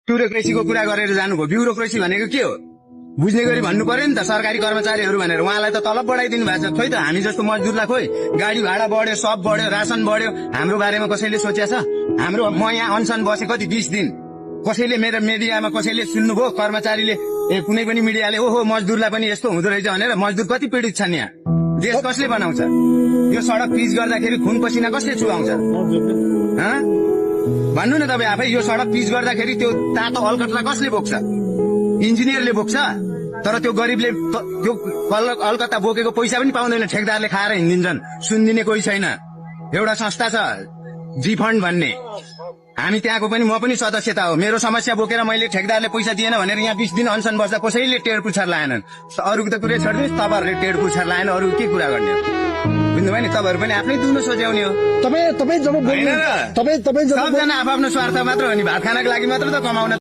ब्युरोक्रेसीको कुरा गरेर जानुभयो। ब्युरोक्रेसी भनेको के हो बुझ्ने गरी भन्नु पर्यो नि त। सरकारी कर्मचारीहरू भनेर उहाँलाई त तलब बढाइदिनु भएको छ। खोइ त हामी जस्तो मजदुरलाई खोइ गाडी भाडा बढ्यो, सब बढ्यो, रासन बढ्यो। हाम्रो बारेमा कसैले सोचेको छ? हाम्रो म यहाँ अनसन बसे कति 20 दिन, कसैले मेरो मिडियामा कसैले सुन्नुभयो? कर्मचारीले कुनै पनि मिडियाले ओहो मजदुरलाई पनि यस्तो हुँदो रहेछ भनेर? मजदुर कति पीडित छन् यहाँ? देश कसले बनाउँछ? यो सडक पिच गर्दाखेरि खुन पसिना कसले चुहाउँछ? भन्नु न तपाईँ आफै। यो सडक पिच गर्दाखेरि त्यो तातो अलकट्रा कसले बोक्छ? इन्जिनियरले बोक्छ। तर त्यो गरिबले त्यो अलकत्ता बोकेको पैसा पनि पाउँदैन, ठेकदारले खाएर हिँडिन्छन्। सुनिदिने कोही छैन। एउटा संस्था छ जी फन्ड भन्ने, हामी त्यहाँको पनि म पनि सदस्यता हो। मेरो समस्या बोकेर मैले ठेकदारले पैसा दिएन भनेर यहाँ 20 दिन अनसन बस्दा कसैले टेड पुछार लाएनन्। अरूको त कुरै छोड्दिनुहोस्, तपाईँहरूले टेड पुछार लाएन, अरू के कुरा गर्ने? बुझ्नुभयो नि? तपाईँहरू पनि आफ्नै दुनो सोच्याउने हो। तपाईँ जब सबजना आफ्नो स्वार्थ मात्र हो नि। भात खानको लागि मात्र त कमाउन